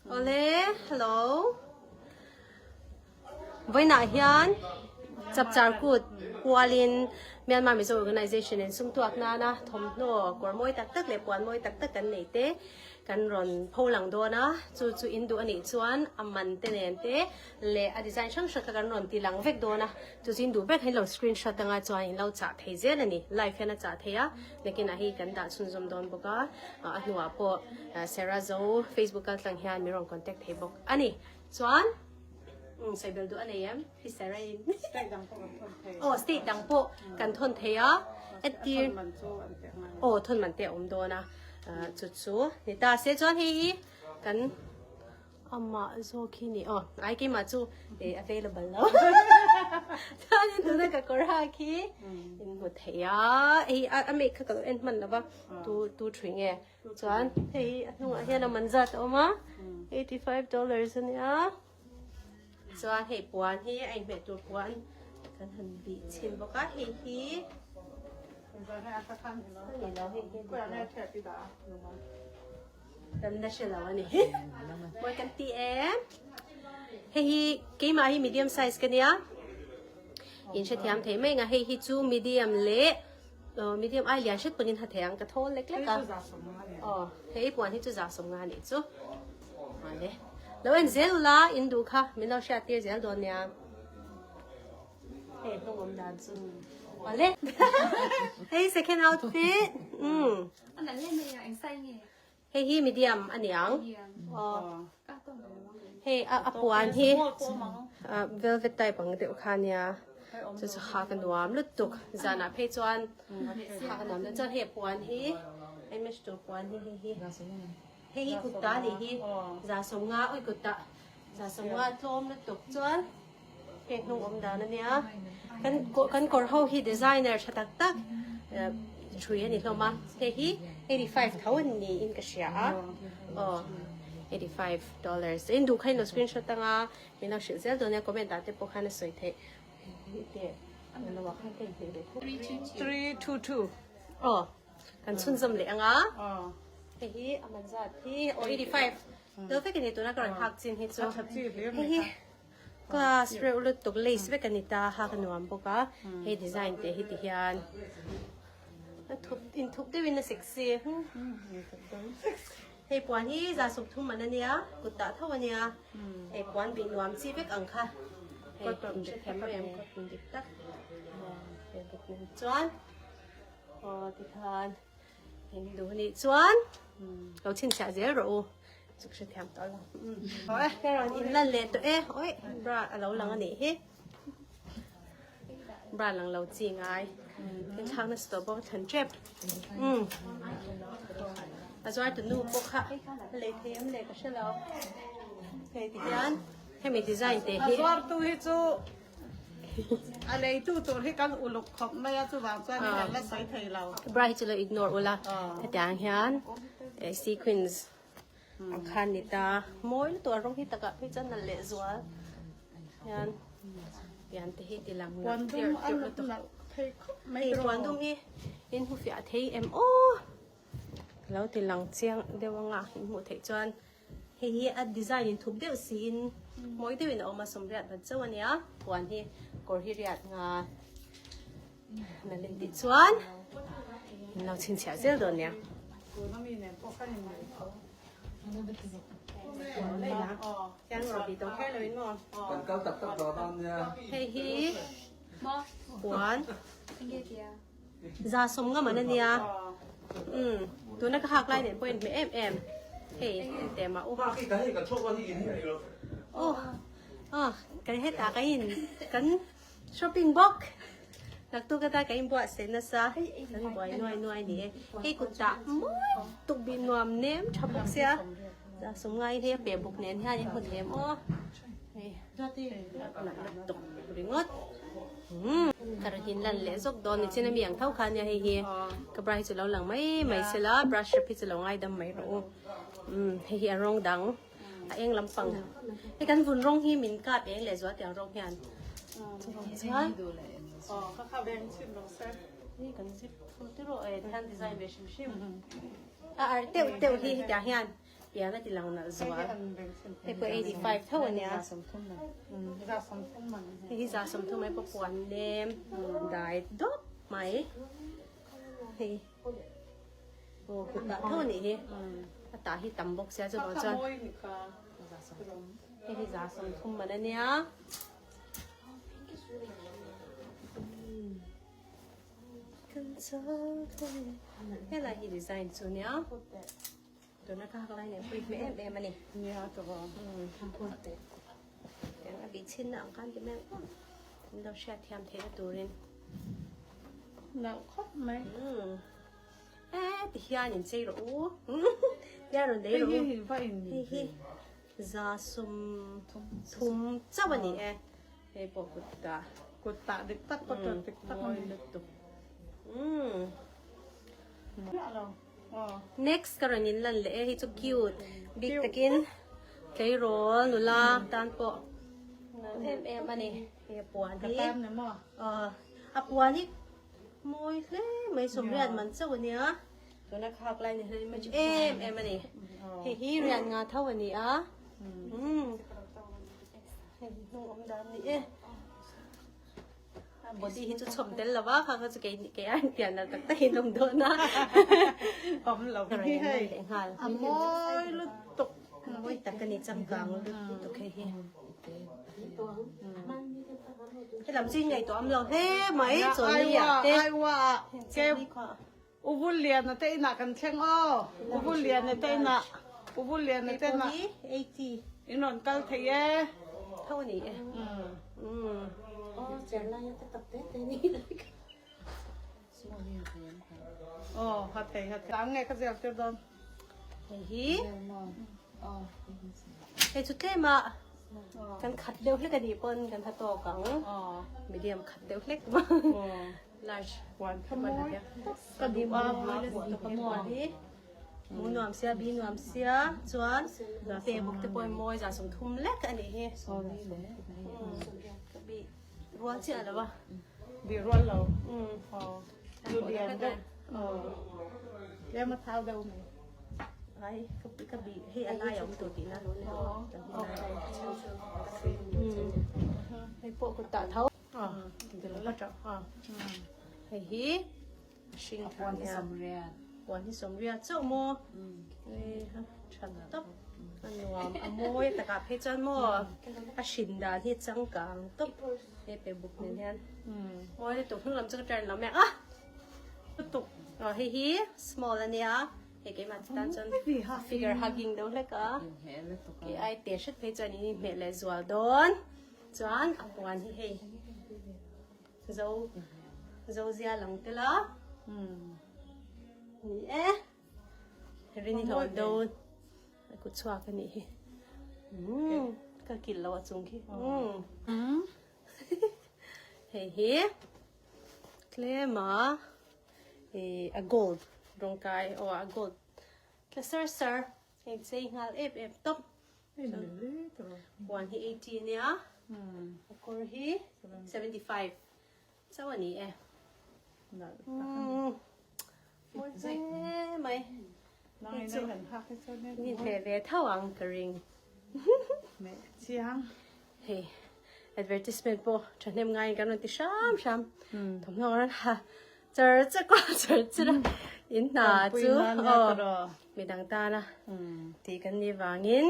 Awle, hello. Vawiinah hian Chapchar Kut kualin Myanmar Mizo Organization in sumtuak nana thawmhnaw kawr mawi tak tak leh puan mawi tak tak kan nei te kan rawn pho lang dawn a, chu chu in duh a nih chuan a man te nen te leh a design hrang hrang kha kan rawn ti lang vek dawn a, chu chu in duh ber kha in lo screenshot anga chuan in lo chah thei zel a ni, live hian a chah thei a, nakinah hei kan dah chhunzawm dawn bawk a, a hnuah pawh Sarah Zo Facebook kal tlang hian min rawn contact thei bawk a ni, chuan umm sawi bel duh a nei em hi Sarah in State dang pawh kan thawn thei aw state dang pawh kan thawn thei a entir thon man chu an teh ngai aw thawn man te a awm dawn a chu chu ni ta se chuan hei hi kan Amah zawk hi ni aw ai keimah chu eh available lo chuanin tuna ka kawr hak hi in hmu thei a hei a make kha ka lo en hman lova tu tu thui nge chuan hei a hnungah hian a man zat a awm a $85 ania chuan hei puan hi a inhmeh tur puan kan han bih chhin bawk a hei hi ni lo hei hi Kan la hre lo a ni. Mawi kan ti em. Hei hi keimah hi medium size ka nia. In hrethiam thei mai nga hei hi chu medium leh medium ai lian hret pawhin ha thei ang ka thawl lek lek a. Aw hei puan hi chu za sawm nga nih chu. Male. Lo en zel ula in duh kha min lo hriat tir zel dawn nia. Hei hnung awm dan chu. Male. Hei second outfit. Um. Hei hi medium a ni ang. Hei a puan hi velvet type ang deuh kha nia. Chu chu ha ka nuam lutuk. Zanah phei chuan ha ka nuam lutuk. Chuan hei a puan hi image tur puan hi hei hi. Hei hi kutta a nih hi. Za sawmnga ui kutta za sawmnga tlawm lutuk chuan hei hnung awm dan a nia. Kan kan kawr ho hi designer tha tak tak thui a ni hlawm a. Hei hi 85 tho a niin ka hria a. Aw 85 dollars. In duh kha in lo screenshot anga min lo hrilh zel dawn nia comment ah te pawh khan a sawi theih. 322. Aw kan chhunzawm leh anga. Hei hi a man zat hi aw 85 deuh vek a ni tuna ka rawn hak chin hi chu. Hei hi Class reuh lutuk lace vek a ni ta a ka nuam bawk a hei design te hi ti hian a thup in thup deuhin a sexy hei puan hi za sawm thum man a nia kut tah tho a nia hei puan bih nuam chi vek ang kha hei in hre thiam mai em cotton dik tak chuan aw tikhan In duh nih chuan lo chhinchhiah zel rawh u chu ka hrethiam tawh lo. Ka rawn in lan leh tawh e oi bra a lo lang a nih hi bra lang lo chi ngai in thlak nasa tawh bawk a thlan tep a zuar tu nu pawh kha a lei thei em le ka hre lo hei ti hian hemi design te hi a zuar tu hi chu A leitu tur hi kan uluk khawp mai a, chuvang chuan in an la sawi thei lo. Bra hi chu lo ignore ula, hetiang hian sequins ang khan ni ta. Mawi lutuk a rawng hi takah phei chuan nalh leh zual hian pian te hi ti lang nalh tirh tirh lutuk. Hei puan dum hi in hmu fiah thei em aw? Lo ti lang chiang deuh anga in hmuh theih chuan. Hei hi a design in thup deuh siin mawi deuhin a awm a, sawmriat bat chauh a nia, puan hi kawr hi riat nga nalh in tih chuan in lo chhinchhiah zel dawn nia. Hei hi puan Za sawm ngam an a nia. Umm tuna ka hak lai nen pawh a inhmeh em em. Hei teh mah u. Aw aw kan hetah kan in kan shopping bawk. Naktuk ata kan inbuah se nasa kan buai nuai nuai ni e. Hei kut tah mawi tuk bih nuam nem tha bawk sia. Za sawm ngaiin hei a pe bawk nen hian in hmu thei em aw. Hei nalh lutuk ringawt. Umm ka rawn in lan leh zawk dawn ni chin ami ang tho kha ania hei hi ka bra hi chu lo lang mai mai sela brush rep hi chu lo ngaidam mai rawh u umm hei hi a rawng dang a eng lampang hei kan vun rawng hi min kap eng leh zual tiang rawng hian chuan hei kan zip full te rawh e tihian design ve hrim hrim a arh teuh teuh hi hetiang hian. Pian a ti lang nalh zual. Hei pawh 85 tho a nia. Hei hi 30 mai pawh puan nem dai dawp mai. Hei aw kutah tho a nih hi. A tah hi tam bawk sia chuvang chuan hei hi 30 man a nia. Helai hi design chu nia. Tuna ka hak lai nen pui hmeh em em a ni. Nia ka va. Tiang a bih chhin na ang khan ti mai ang. Min lo hriat thiam theihna turin. Nalh khawp mai. E ti hian in chei rawh u. Tia rawn lei rawh u. Hei hi va in. Hei hi 30 chauh a ni e. Hei pawh kut tah. Kut tah dik tak cotton dik tak a ni. Lutuk. Next ka rawn in lan leh e hei chu cute bik takin tleirawl nula tan pawh nalh em em a ni hei a puan hi a puan hi mawi hle mai sawmriat man chauh a nia tuna khak lai ni hian image em em a ni hei hi riat nga tho a ni a hei hnung awm dan ni e. Body hi chu chhawm tel lova kha kha chu kei kei a pian lo tak tak in awm dawn a. Awm lo hi hei. A mawi lutuk. Mawi tak a ni changkang lutuk hei hi. He lam chu in ngaihtuah awm lo hle mai chawlni ah te. Aiwa ah ke U Vulliana te inah kan thleng aw. U Vulliana te inah U Vulliana te inah. 80. In rawn kal thei e. Tho a ni e. Umm. Aw cher lai a te tak te te ni lai ka. Aw ha thei ha thei. Ang nge ka zel tir dawn. Hei hi. Hei chu tlem a kan khat deuh hlek a nih pawn kan ha tawk ang. Medium khat deuh hlek. Large. Puan kha mawi tak ka duh a. Puan hi. Mu nuam sia bi nuam sia chuan pe bawk te pawh mawi 30 lek a nih hi. Ka bi rual chiah lo a. Bi rual lo. Lu lian deuh. Tlem a thau deuh mai. Ai ka bi hei a lai a awm tur tihna. Hei pawh kut tah tho. Hei hi hring puan hi sawmriat puan hi sawmriat chauh maw tha tawp a nuam a mawi takah phei chuan maw a hrin dan hi changkang tawp he pe buk nen hian mawi lutuk hnung lam chu ka turn lo mek a lutuk aw hei hi small a nia hei keimah chu tan chuan figure hugging deuh hlek a kei ai te hret phei chuan in inhmeh leh zual dawn chuan a puan hi hei. Zo zo zia lang tel a. Ni e. Rini hlawh dawn. A kut chhuak a nih hi. Ka kil lo a chung khi. Hei hi tlem a a gold rawng kai aw a gold tla sar sar hei chei nghal em em tawp. Puan hi 80 a nia, a kawr hi 75 chauh a ni e. Mawi hle mai. Hei chu ni hle ve tho ang ka ring. Hei advertisement pawh thahnem ngaiin kan rawn ti hram hram. Thawmhnaw kan rawn ha char char kual char char a in hna chu aw midang tana tih kan nih vangin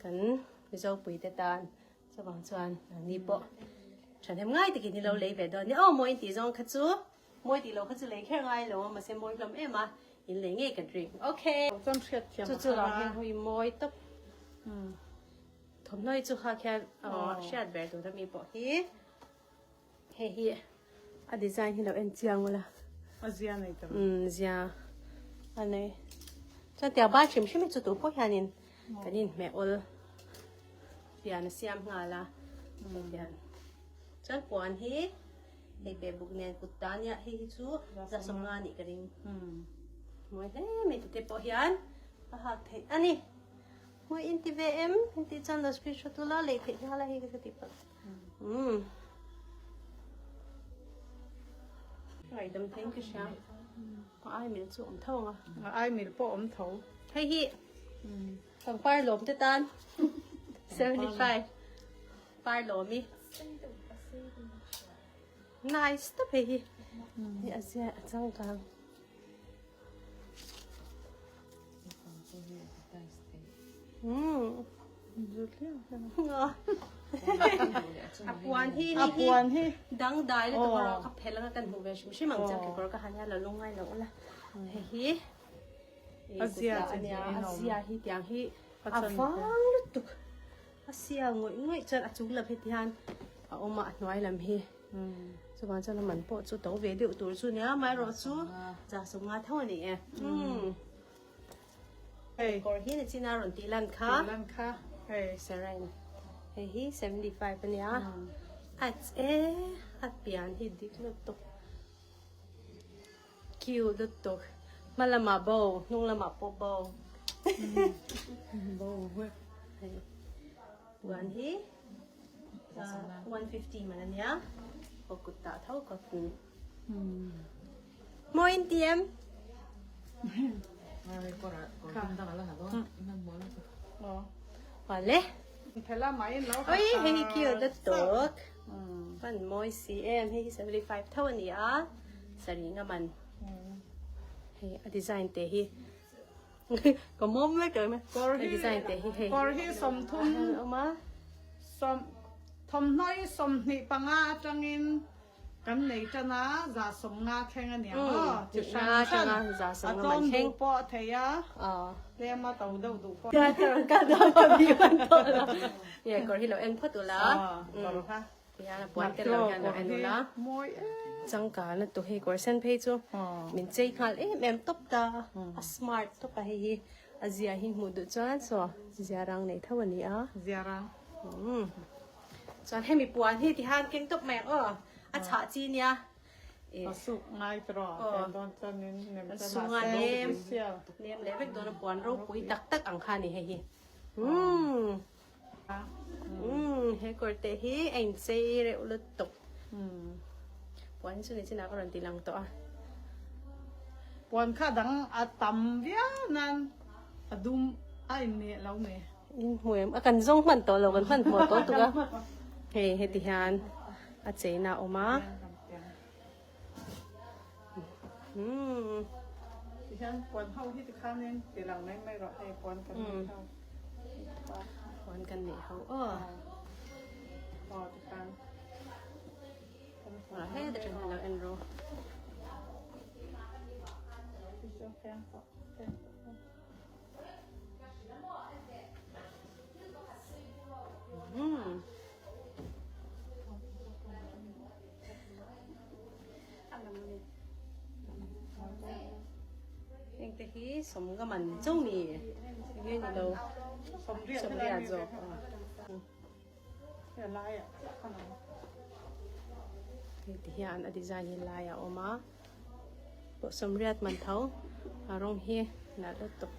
kan Mizo puite tan chuvang chuan ni pawh thahnem ngai takin ni lo lei ve dawn nia aw mawi in tih zawng kha chu mawi tih loh kha chu lei kher ngai lo a mahse mawi hlawm em a in lei ngei kan ring okay chu chu lo hian hui mawi tawp thawmhnaw hi chu kha khian hriat ber tur ami pawh hi. Hei hi a design hi lo en chiang ula. A zia nei ta. Zia a nei. Chuan tiang ban hrim hrim hi chu tu pawh hianin kan inhmeh awl pian a siam nghal a. Hian chuan puan hi hei pe buk nen kut ta nia hei hi chu 150 nih ka ring. Mawi hle mai tute pawh hian a hak theih a ni. Mawi inti ve em? Inti chuan lo screenshot ula lei theih nghal a hei ka ti palh. Umm. Ngaihdam theiin ka hria. A ai mil chu awm tho ang a. A ai mil pawh awm tho. Hei hi. Pangpar lawm te tan 75 par lawmi. Nice top hei hi. Hi a zia a changkang. A puan hi A puan hi dangdai le tukawr ka phel anga kan hmuh ve hrim hrim ang chu kekawr ka han hian lo lungngai lo ula hei hi A zia a nia a zia hi tiang hi a vang lutuk a sial ngawih ngawih chuan a chung lam hi tihian a awm a a hnuai lam hi chuvang chuan a man pawh chu to ve deuh tur chu nia amaherawh chu za sawmnga tho a ni e. Hei. Kawr hi ni chin a rawn tih lan kha. Tih lan kha. Hei. Seren. Hei hi 75 ania. A che a pian hi dik lutuk. Cute lutuk. Hma lamah bo, hnung lamah pawh bo. Bo vek. Hei. Puan hi 150 man ania. Aw kut tah tho cotton. Mawi in ti em? Awle. Oi hei hi cute lutuk. Pan mawi si em hei hi 75 tho a ni a saree nga man. Hei a design te hi ka mawm vek em a design te hi hei. Kawr hi 30 sawm thawmhnaw hi 25 atangin Kan nei tan a, 150 thleng a niang aw, chi hran hran a tlawm duh pawh a thei a, tlem a to deuh duh pawh. Changkana tu hei kawr sen phei chu min chei nghal em em tawp ta, a smart tawp a hei hi a zia hi hmuh duh chuan saw zia rang nei tho a ni a. Zia rang. Chuan hemi puan hi tihan keng tawp mai ang aw, a chhah chi nia. A suk ngai tawh a, keng dawn chuanin nem chuan a sunga nem, nem leh vek dawn a puan ropui tak tak ang kha a ni hei hi. Umm umm he kawr te hi a inchei reuh lutuk. Puan hi chu ni chinah ka rawn ti lang tawh a. Puan kha dang a tam viau nan a dum a inmeh lo mai. In hmu em? A kan zawng hman tawh lo, kan hman hmuh tawh tuk a. Hei heti hian a cheina a awm a. Umm. Tihian puan ho hi tikhanin ti lang mai mai rawh hei puan kan nei ho. Puan kan nei ho aw. Aw tikhan. Hei ta tang lo en ru. Heng te hi sawmga man chauh ni enge ni lo sawmriat zawk hei ti hian a design hi lai a awm a pawh sawmriat man tho a rawng hi nalh lutuk.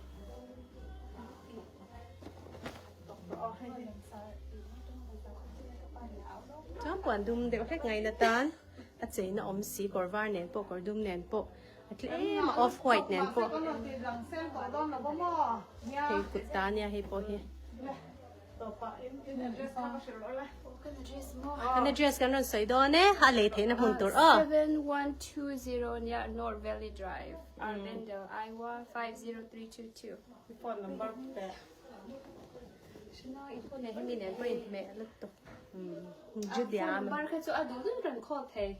Chuan puan dum deuh hlek ngaina tan a cheina awm si kawr var nen pawh kawr dum nen pawh a tlem a off white nen pawh hei kut ta ania hei pawh hi. Kan address kan rawn sawi dawn e, a lei theihna hmun tur aw. 7120 nia North Valley Drive, Arvindale, Iowa 50322. Phone number te. Hei hemi nen pawh inhmeh lutuk. Judia. Phone number kha chu a duh duh rawn call thei.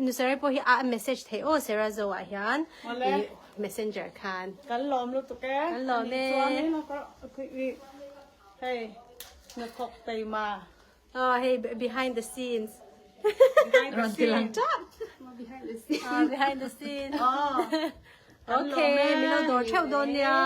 Nusari pawh hi a message thei aw Sarah Zo ah hian messenger khan. Kan lawm lutuk e. Kan lawm e. Chuanin hei hnathawk teima. Aw hei behind the scenes. Rawn ti lang tap. Behind the scenes. Behind the scenes. Okay, min lo dawr theuh dawn nia.